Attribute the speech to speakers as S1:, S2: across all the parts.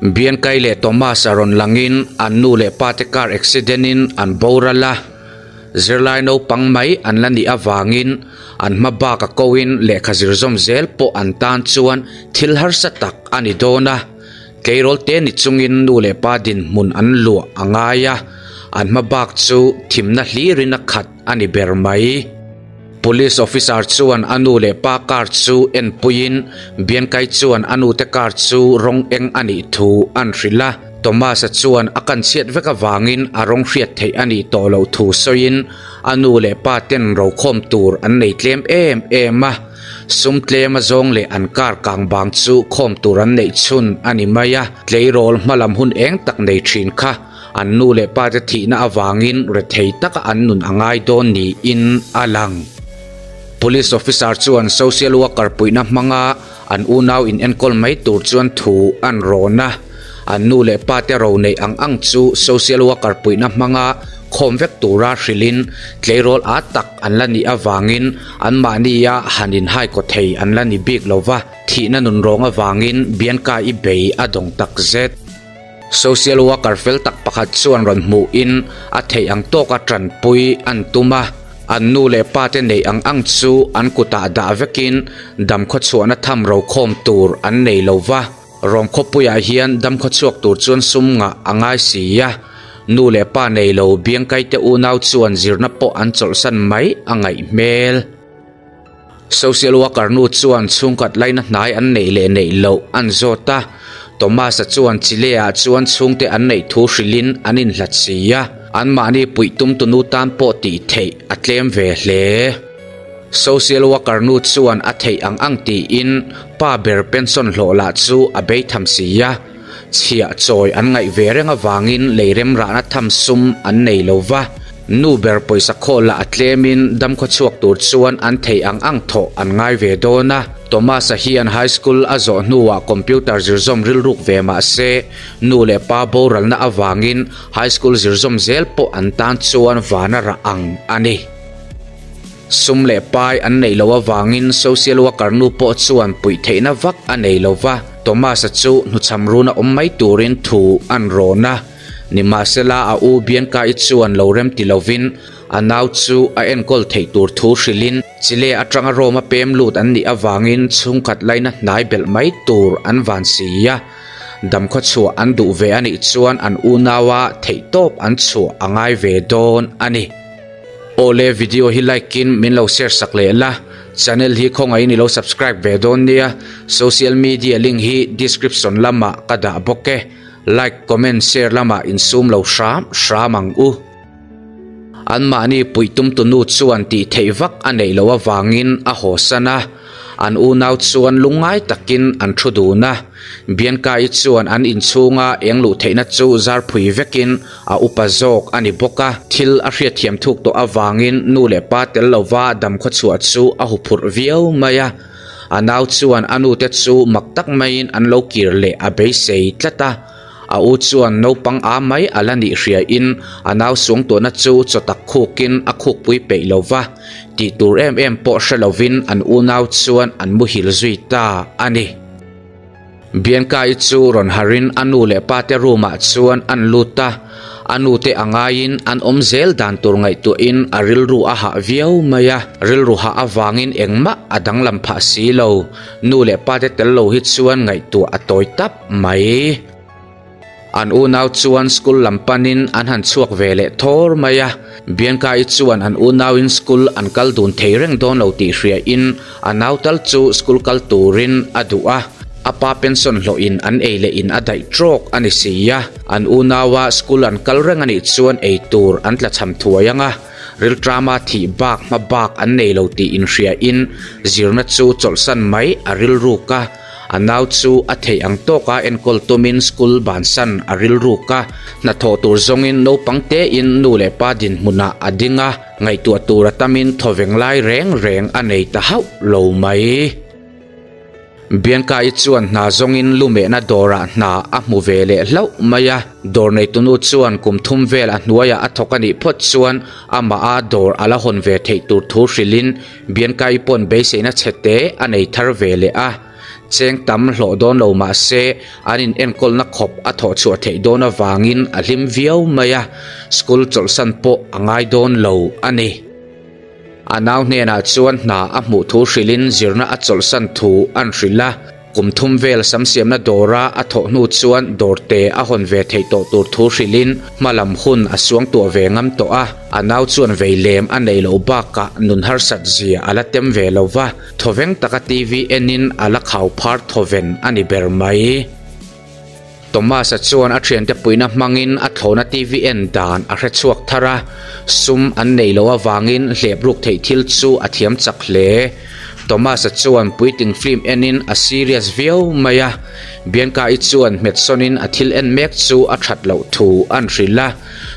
S1: Bianca-i leh Thomas-a rawn langin an nu leh pa te car accident in an boral a, zirlai naupang mai an la nih avangin an hma bak a ko in lehkha zir zawm zel pawh an tan chuan thil harsa tak a ni dawn a, tleirawl te ni chungin nu leh pa dinhmun an luah a ngai a, an hma bak chu thimna hlirin a khat a ni ber mai. Police officer chuan a nu leh pa car chu en puiin Bianca-i chuan a nute car chu rawng eng a nih thu an hrilh a. Thomas-a chuan a kan chhiat vek avangin a rawng hriat theih a nih tawh loh thu sawiin a nu leh pa ten rokhawm tur an nei tlem em em a. Sum tlem a zawng leh an car kang bang chu khawm tur an neih chhun a ni mai a. Tleirawl hmalam hun eng tak nei thin kha An nu leh pa te thihna avangin rethei taka an nun a ngai dawn niin a lang. Police officer chuan social worker puihna hmanga an unau in enkawl mai tur chuan thu an rawn a. An nu leh pa te ro neih ang ang chu social worker puihna hmanga khawm vek tura hrilhin tleirawl at tak an la nih avangin anmahnia han inhai kaw thei an la ni bik lova, thihna nunrawng avangin Bianca-i bei a dawng takzet. Social worker fel tak pakhat chuan rawn hmuhin a theih ang tawka tanpui an tum a, an nu leh pa te neih ang ang chu an kutah dah vekin damkhawchhuahna tham rokhawm tur an nei lo va, Rom khawpuiah hian damkhawchhuak tur chuan sum ngah a ngai si a, nu leh pa nei lo biangkaite unau chuan zirna pawh an chawlhsan mai a ngaih hmel. Social worker nu chuan chhungkhat laina hnai an neih leh neih loh an zawt a, Thomas-a chuan Chile-ah chuan chhungte an neih thu hrilhin an inhlat si a, anmahni puih tum tunu tan pawh tih theih a tlem ve hle. Social worker nu chuan a theih ang ang tiin pa ber pension hlawh lah chu a bei tham si a, chhiah chawi an ngaih ve reng avangin lei remrahna tham sum an nei lo va, nu ber pawisa khawl lah a tlemin damkhaw chhuak tur chuan an theih ang ang thawh an ngai ve dawn a. Thomas-a hian high school a zawh hnuah computer zirzawm rilruk ve mah se, nu leh pa boralna avangin high school zirzawm zel pawh an tan chuan vana rah ang a ni. Sum leh pai an neih loh avangin social worker nu pawh chuan puih theihna vak a nei lo va, Thomas-a chu hnuchham runa awm mai turin thu an rawn a. Nimahsela a u Bianca-i chuan lo rem ti lovin a nau chu a enkawl theih tur thu hrilhin Chile atanga Rome-a pem lut an nih avangin chhungkhat laina hnai belh mai tur an van si a. Damkhaw chhuah an duh ve a nih chuan an unaua theihtawp an chhuah a ngai ve dawn a ni. Awle video hi like in min lo share sak leh la, channel hi khawngaihin i lo subscribe ve dawn nia, social media link hi description lamah ka dah bawk e, like comment share lamah insum lo hram hram ang u. Anmahni puihtum tunu chuan tih theih vak a neih loh avangin a haw san a. An unau chuan lungngai takin an thu dun a, Bianca-i chuan an inchhunga eng luh theihna chu zar phui vekin a upa zawk a ni bawk a. Thil a hriatthiam thuk tawh avangin nu leh pa tel lova damkhaw chhuah chu a huphurh viau mai a. A nau chuan a nute chu mak tak maiin an lo kir leh a beisei tlat a. A u chuan naupang a mai a la nih hriain a nau suangtuahna chu chaw tak khukin a khukpui peih lo va, tih tur em em pawh hre lovin an unau chuan an muhil zui ta a ni. Bianca-i chu rawn harin a nu leh pa te room ah chuan an lut a, a nu te a ngaiin an awm zel dan tur ngaihtuahin a rilru a hah viau mai a, rilru hah avangin engmah a danglam phah si lo, nu leh pa te tel lo hi chuan ngaihtuah a tawi tap. mai. An unau chuan school lam panin an han chhuak ve leh thawr mai a, Bianca-i chuan an unauin school an kal dun thei reng dawn lo tih hriain a nau tal chu school kal turin a duh a, a pa pension hlawhin an ei leh in a daih trawk a ni si a, an unaua school an kal reng a nih chuan ei tur an tlachham thuai ang a, rilṭama thih bak hma bak an nei lo tih inhriain zirna chu chawlhsan mai a rilruk a. A nau chu a theih ang tawka enkawl tumin school bansan a rilruk a, hnathawh tur zawngin naupang tein nu leh pa dinhmunah a ding a, ngaihtuah tur a tamin thawveng lai reng reng a nei ta hauh lo mai. Bianca-i chuan hna zawngin lumehna dawrah hna a hmu ve leh hlauh mai a, dawr neitunu chuan kum thum vel a hnuaiah a thawk a nih phawt chuan amaha dawr a la hawn ve theih tur thu hrilhin Bianca-i pawn beiseina chhe te a nei thar ve leh a. Cheng tam hlawh dawn lo mah se an in enkawlna khawp a thawh chhuah theih dawn avangin a hlim viau mai a, school chawlhsan pawh a ngai dawn lo a ni. A nau hnenah chuan hna a hmuh thu hrilhin zirna a chawlhsan thu an hrilh a. Kum thum vel samsiamna dawra a thawh hnu chuan dawrte a hawn ve theih tawh tur thu hrilhin hma lam hun a suangtuah ve ngam tawh a. A nau chuan vei lem a neih loh bakah nun harsat zia a la tem ve lo va, thawveng taka TV enin a la khau phar thawven a ni ber mai. Thomas-a chuan a thiante puihna hmangin a thlawhna TV en dan a hre chhuak thar a, sum an neih loh avangin hlep ruk theih thil chu a thiam chak hle. Thomas-a chuan puitling film enin a serious viau mai a, Bianca-i chuan hmet sawnin a thil en mek chu a that loh thu an hrilh a.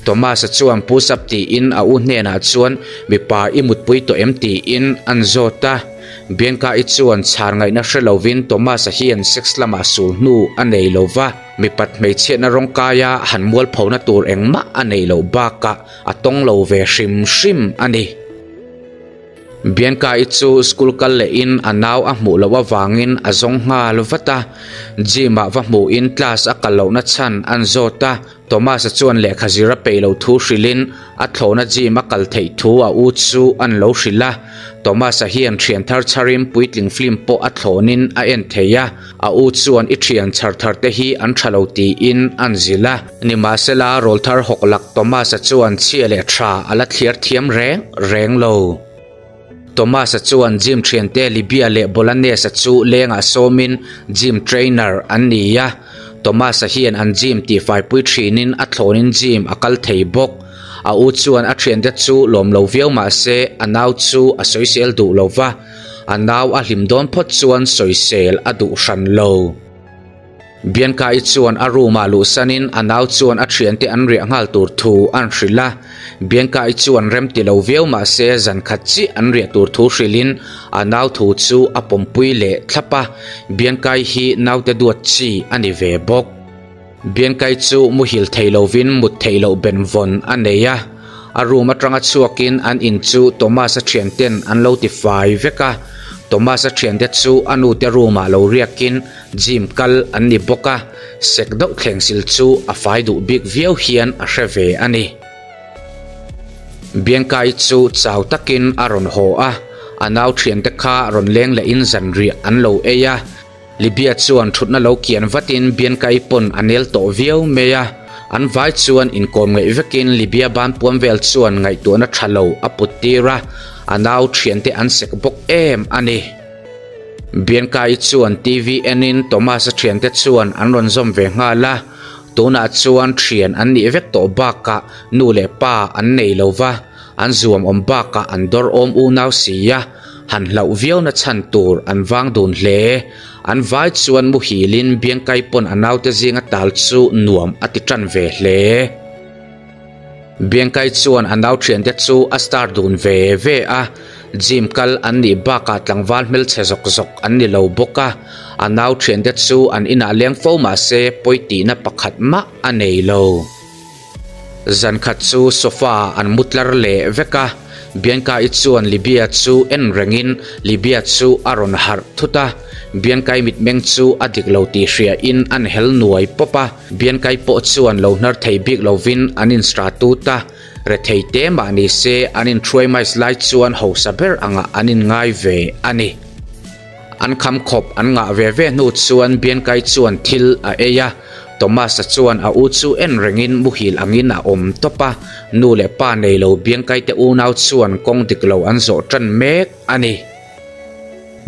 S1: Thomas-a chuan push up tiin a u hnenah chuan mipa i mutpui tawh em tiin an zawt a. Bianca-i chuan chhar ngaihna hre lovin Thomas-a hian sex lamah sul hnu a nei lo va, mipat hmeichhiatna rawngkaia han mualphona tur engmah a neih loh bakah a tawng lo ve hrim hrim a ni. Bianca-i chu school kal lehin a nau a hmuh loh avangin a zawng nghal vat a, gym-ah va hmuhin class a kal lohna chhan an zawt a, Thomas-a chuan lehkha zir a peih loh thu hrilhin a thlawhna gym a kal theih thu a u chu an lo hrilh a. Thomas-a hian thian thar chharin puitling film pawh a thlawnin a en thei a, a u chuan i thian chhar thar te hi an tha lo tiin an zilh a. Nimahsela rawlthar hawk lak Thomas-a chuan chhia leh tha a la thliar thiam reng reng lo. Thomas-a chuan gym thiante Libya leh Bolanes-a chu lengah sawmin gym trainer an ni a. Thomas-a hian an gym tihfaipui thinin a thlawnin gym a kal thei bawk. A u chuan a thiante chu lawm lo viau mah se a nau chu a sawisel duh lo va, a nau a hlim dawn phawt chuan sawisel a duh hran lo. Bianca-i chuan a room-ah luhsanin a nau chuan a thiante an riah nghal tur thu an hrilh a. Bianca-i chuan rem ti lo viau mah se zan khat chiah an riah tur thu hrilhin a nau thu chu a pawmpui leh thlap a. Bianca-i hi naute duat chi a ni ve bawk. Bianca-i chu muhil thei lovin mut theih loh benvawn a nei a. A room atanga chhuakin an in chu Thomas-a thianten an lo ti fai vek a. Thomas-a thiante chu a nute room-ah lo riakin Gym kal an ni bawk a, sek deuh thleng sil chu a fai duh bik viau hian a hre ve a ni. Bianca-i chu chau takin a rawn haw a, a nau thiante kha rawn leng lehin zanriah an lo ei a. Libya chuan thutna lo kian vatin Bianca-i pawn a nel tawh viau mai a, an vai chuan inkawm ngaih vekin Libya ban puam vel chuan ngaihtuahna tha lo a put tir a, a nau thiante an sek bawk em a ni. Bianca-i chuan TV enin Thomas-a thiante chuan an rawn zawm ve nghal a, tunah chuan thian an nih vek tawh bakah nu leh pa an nei lo va, an zuam awm bakah an dawr awm unau si a, han hlauh viauna chhan tur an vang dun hle. An vai chuan muhilin Bianca-i pawn a naute zinga tal chu nuam a ti tan ve hle. Bianca-i chuan a nau thiante chu a star dun ve ve a, gym kal an nih bakah tlangval hmelchhe zawk zawk an ni lo bawk a, a nau thiante chu an inah leng fo mah se pawi tihna pakhat mah a nei lo. Zan khat chu sofa ah an mu tlar leh vek a, Bianca-i chuan Libya chu en rengin Libya chu a rawn harh thut a, Bianca-i mitmeng chu a dik lo tih hriain an hel nuai pawp a. Biankai pawh chuan lo hnar thei bik lovin an insra tut a, rethei te mah ni se an inhruai mais lai chuan hausa ber angah an inngai ve a ni. An kham khawp an ngah ve ve hnu chuan Biankai chuan thil a ei a, Thomas-a chuan a u chu en rengin muhil angin a awm tawp a, nu leh pa nei lo Biankai te unau chuan kawng dik lo an zawh tan mek a ni.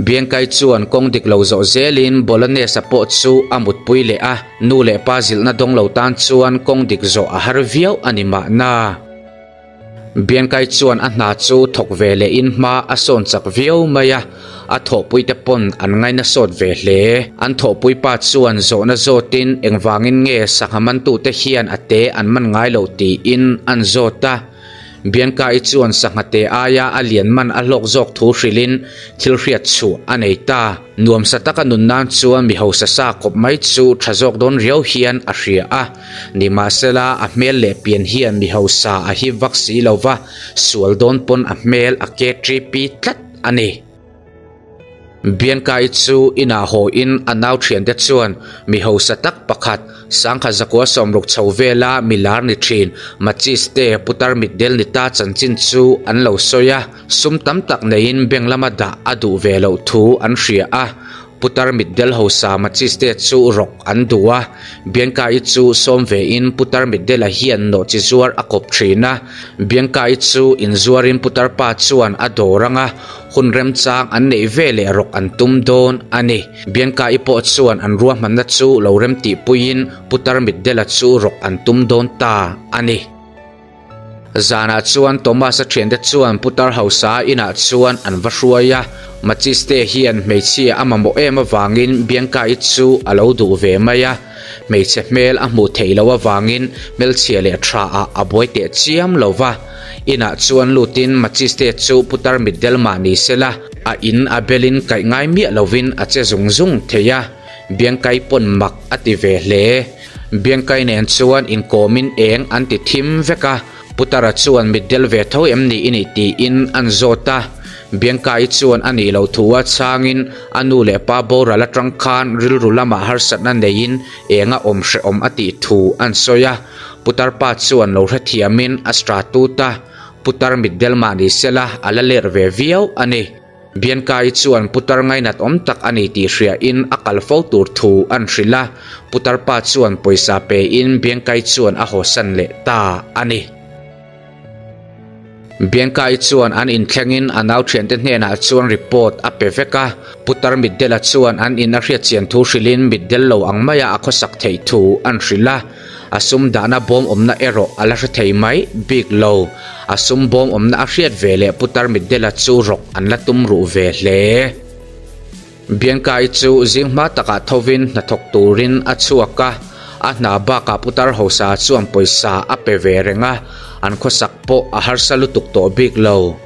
S1: Biankai chuan kawng dik lo zawh zelin Bolognese-a pawh chu a mutpui leh a, nu leh pa zilhna dawng lo tan chuan kawng dik zawh a har viau a ni mahna. Biankai chuan a hna chu thawk ve lehin hma a sawn chak viau mai a, a thawhpuite pawn an ngaina sawt ve hle. An thawhpui pa chuan zawhna zawtin engvangin nge sangha mantute hian a te an man ngai loh tiin an zawt a. Bianca-i chuan sangha te aia a lian man a hlawk zawk thu hrilhin thil hriat chhuah a nei ta. Nuamsa taka nun nan chuan mi hausa sa kawp mai chu tha zawk dawn riau hian a hria a. Nimahsela, a hmel leh pian hian mi hausa a hip vak si lo va, sual dawn pawn a hmel a KTP tlat a ni. Bianca-i chu inah haw in a nau thiante chuan mi hausa tak pakhat sangkhat zakua sawmruk chho vela mi lar ni thin Machis te putar mitdel ni ta chanchin chu an lo sawi a, sum tam tak neiin bank lama dah a duh ve loh thu an hria a. Putar mitdel hausa Machiste chu rawk an duh a, Bianca-i chu sawm vein Putar mitdela hian nawhchi zuar a kawp thin a. Bianca-i chu inzuarin Putar pa chuan a dawr ang a, hun remchang an neih ve leh rawk an tum dawn a ni. Bianca-i pawh chuan an ruahmanna chu lo remtihpuiin Putar mitdela chu rawk an tum dawn ta a ni. Zanah chuan Thomas-a thiante chuan putar hausa inah chuan an va hruai a, Machiste hian hmeichhia a mamawh em avangin Bianca-i chu a lo duh ve mai a, hmeichhe hmel a hmuh theih loh avangin hmelchhia leh tha ah a buai teh chiam lo va. Inah chuan lutin Machiste chu putar mitdel mah ni sela, a in a belin kaih ngai miah lovin a che zung zung thei a, Bianca-i pawn mak a ti ve hle. Biangkai nen chuan inkawmin eng an ti thim vek a, Putara chuan mitdel ve tho em ni i nih tiin an zawt a. Biangkai chuan a nih loh thu a chhangin a nu leh pa boral atang khan rilru lamah harsatna neiin eng a awm hrehawm a tih thu an sawi a. Putar pa chuan lo hrethiamin a stra tut a, Putar mitdel mah ni sela a la ler ve viau a ni. Bianca-i chuan putar ngainat awm tak a ni tih hriain a kal fo tur thu an hrilh a, putar pa chuan pawisa pein Bianca-i chuan a hawsan leh ta a ni. Bianca-i chuan an inthlengin a nau thiante hnenah chuan report a pe vek a, putar mitdela chuan an in a hriatchian thu hrilhin mitdel lo ang maia a khawsak theih thu an hrilh a. A sum dahna bawm awmna erawh a la hre thei mai bik lo. A sum bawm awmna a hriat ve leh Putar Mitdela chu rawk an la tum ruh ve hle. Bianca-i chu zing hma takah thovin hnathawk turin a chhuak a, a hna bakah Putar hausa chuan pawisa a pe ve reng a, an khawsak pawh a harsa lutuk tawh bik lo.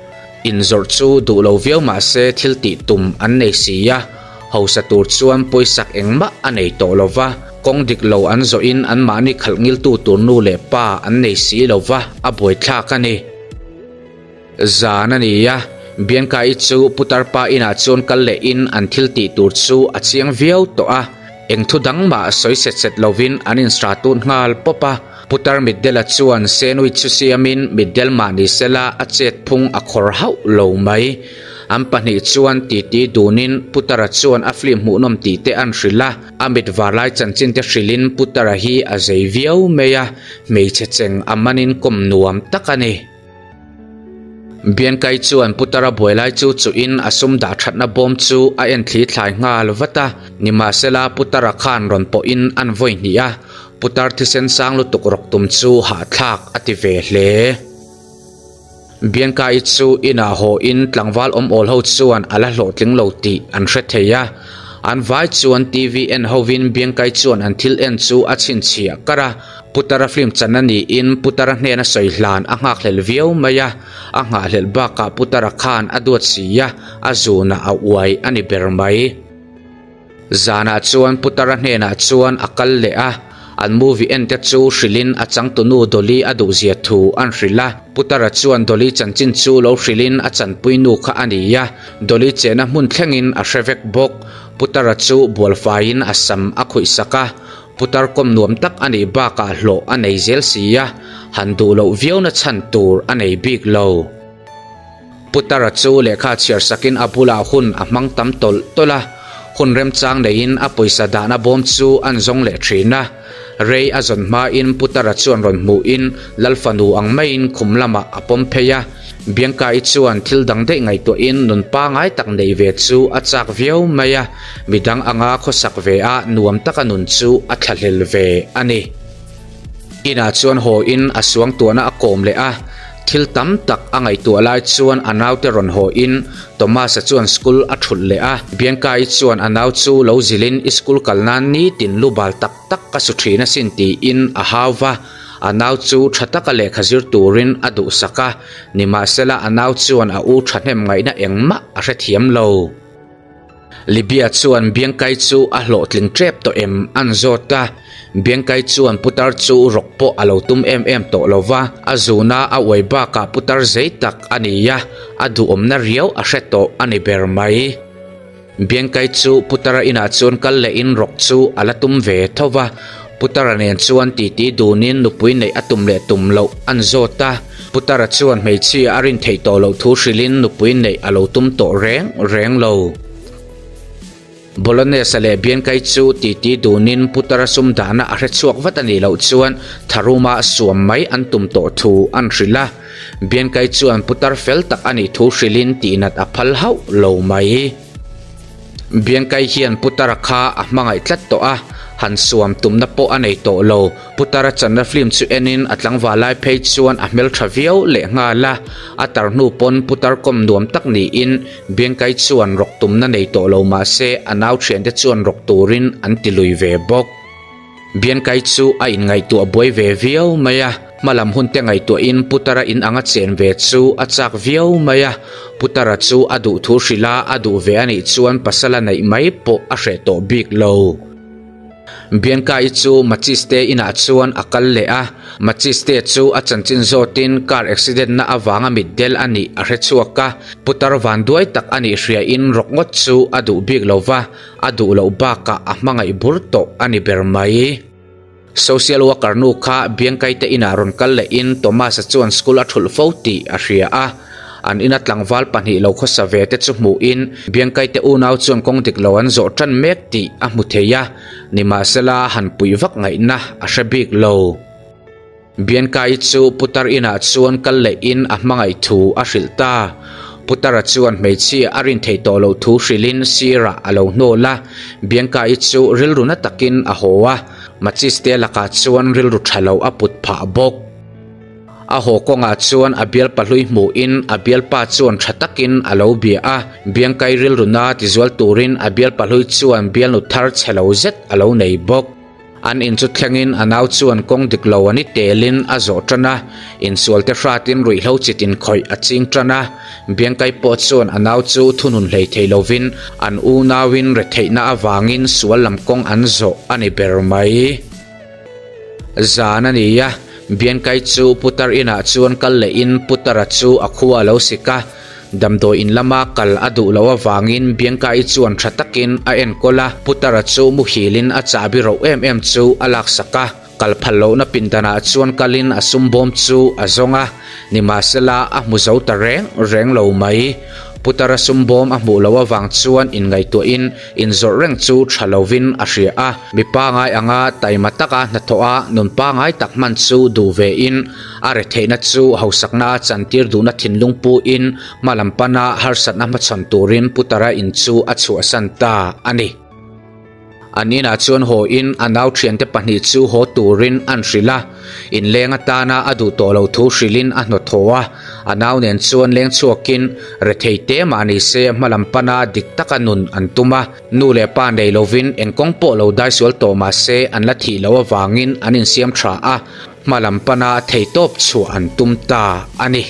S1: Inzawrh chu duh lo viau mah se thil tih tum an nei si a, Hausa tur chuan pawisak engmah a nei tawh lo va, kawng dik lo an zawhin anmahni khalh ngiltu tur nu leh pa an nei si lo va, a buaithlak a ni. Zan a ni a, Bianca-i chu putar pa inah chuan kal lehin an thil tih tur chu a chiang viau tawh a, eng thu dang mah sawi set set lovin an insra tut nghal pawp a. Putar Mitdela chuan sandwich chu siamin Mitdel mah ni sela a chet phung a khawr hauh lo mai. An pahnih chuan titi dunin Putara chuan a film hmuhnawm tih te an hrilh a, a mit var lai chanchin te hrilhin Putara hi a zei viau mai a, hmeichhe cheng a manin kawm nuam tak a ni. Biankai chuan Putara buai lai chu chuhin a sum dah thatna bawm chu a en thli thlai nghal vat a, nimahsela Putara khan rawn pawhin an vawi hnih a, Putar thisen sang lutuk rawk tum chu hahthlak a ti ve hle. Bianca-i chu inah haw in tlangval awm awl ho chuan a la hlawhtling lo tih an hre thei a. An vai chuan TV en hovin Bianca-i chuan an thil en chu a chhinchhiah kar a. Putara film chan a niin Putara hnena sawi hlan a nghakhlel viau mai a. A nghahhlelh bakah Putara khan a duat si a, a zunah a uai a ni ber mai. Zanah chuan Putara hnenah chuan a kal leh a, an movie en te chu hrilhin a changtunu Dolly a duhzia thu an hrilh a. Putara chuan Dolly chanchin chu lo hrilhin a chanpui nu kha a ni a, Dolly chehna hmun thlengin a hre vek bawk. Putara chu bualfaiin a sam a khuihsak a, Putar kawm nuam tak a nih bakah hlawh a nei zel si a, han duh loh viauna chhan tur a nei bik lo. Putara chu lehkha chhiar sakin a bulah hun a hmang tam tawlh tawlh a, hun remchang neiin a pawisa dahna bawm chu an zawng leh thin a. Rei a zawn hmain Putara chuan rawn hmuhin Lal fanu ang maiin khum lamah a pawm phei a. Bianca-i chuan thil dang daih ngaihtuahin nun pangai tak neih ve chu a chak viau mai a, midang anga khawsak ve a nuam taka nun chu a thlahlel ve a ni. Inah chuan haw in a suangtuahna a kawm leh a, thil tam tak a ngaihtuah lai chuan a naute rawn haw in Thomas-a chuan school a thulh leh a, Bianca-i chuan a nau chu lo zilhin i school kal nan nitin lu bal tak tak ka su thin asin tiin a hau va, a nau chu tha taka lehkha zir turin a duhsak a, nimahsela a nau chuan a u thahnem ngaihna engmah a hrethiam lo. Libya chuan Biangkai chu a hlawhtling tep tawh em an zawt a, Biangkai chuan putar chu rawk pawh a lo tum em em tawh lo va, a zuna a uai bakah putar zei tak a ni a, a duhawmna riau a hre tawh a ni ber mai. Biangkai chu Putara inah chuan kal lehin rawk chu a la tum ve tho va, Putara nen chuan titi dunin nupui neih a tum leh tum loh an zawt a. Putara chuan hmeichhia a rin theih tawh loh thu hrilhin nupui neih a lo tum tawh reng reng lo. Bolognese leh Biankai chu titi dunin Putara sum dahna a hre chhuak vat a nih loh chuan tharuma suam mai an tum tawh thu an hrilh a. Biankai chuan putar fel tak a nih thu hrilhin tihnat a phal hauh lo mai. Biankai hian putara kha a hmangaih tlat tawh a, han suam tumna pawh a nei tawh lo. Putara channa film chu enin a tlangval lai phei chuan a hmeltha viau leh nghal a, a tar hnu pawn putar kawm nuam tak niin Biankai chuan rawk tumna nei tawh lo mah se a nau thiante chuan rawk turin an ti lui ve bawk. Biankai chu a inngaihtuah buai ve viau mai a, hmalam hun te ngaihtuahin Putara in anga chen ve chu a chak viau mai a, Putara chu a duh thu hrilh a, a duh ve a nih chuan pasal a neih mai pawh a hreh tawh bik lo. Bianca-i chu Machiste inah chuan a kal leh a, Machiste chu a chanchin zawtin car accident na avanga mitdel a nih a hre chhuak a, Putar vanduai tak a nih hriain rawk ngawt chu a duh bik lo va, A duh loh bakah a hmangaih bur tawh a ni ber mai. Social worker nu kha Biangkaite inah rawn kal lehin Thomas-a chuan school a thulh fo tih a hria a. An ina tlangval pahnih lo khawsa ve te chu hmuhin Biangkaite unau chuan kawng dik lo an zawh tan mek tih a hmu thei a, nimahsela han puih vak ngaihna a hre bik lo. Bianca-i chu putar inah chuan kal lehin a hmangaih thu a hrilh ta. Putara chuan hmeichhia a rin theih tawh loh thu hrilhin sirah a lo hnawl a. Bianca-i chu rilru na takin a haw a, Machiste lakah chuan rilru tha lo a put phah bawk. A haw kawngah chuan a bialpa hlui hmuhin a bialpa chuan tha takin a lo bia a. Bianca-i rilru na tizual turin a bialpa hlui chuan bialnu thar chhe lo zet a lo nei bawk. An in chu thlengin a nau chuan kawng dik lo an i telin a zawh tan a, insualte hratin ruihhlo chit inkhawih a ching tan a. Biangkai pawh chuan a nau chu thunun hlei thei lovin an unauin retheihna avangin sual lam kawng an zawh a ni ber mai. Zan a ni a, Biangkai chu putar inah chuan kal lehin putara chu a khua a lo sik a. Damdawi in lama kal a duh loh avangin Bianca-i chuan tha takin a enkawl a, Putara chu muhilin a chahbi roh em em chu a laksak a, kal phal lohna pindanah chuan kalin a sum bawm chu a zawng a, nimahsela a hmu zo ta reng reng lo mai. Putara sum bawm a hmuh loh avang chuan inngaihtuahin inzawrh reng chu tha lovin a hria a, mi pangai anga taima taka hnathawh a nun pangai tak hman chu duh vein A retheihna chu hausakna a chantir duhna thinlung puin hma lam pana harsatna hmachhawn turin Putara in chu a chhuahsan ta a ni. An inah chuan haw in a nau thiante pahnih chu haw turin an hrilh a, inleng atana a duh tawh loh thu hrilhin a hnawt haw a. A nau nen chuan leng chhuakin rethei te mah ni se hma lam pana dik taka nun an tum a, nu leh pa nei lovin eng kawng pawh lo daisual tawh mah se an la thih loh avangin an insiam tha a. Hma lam pana theihtawp chhuah an tum ta a ni.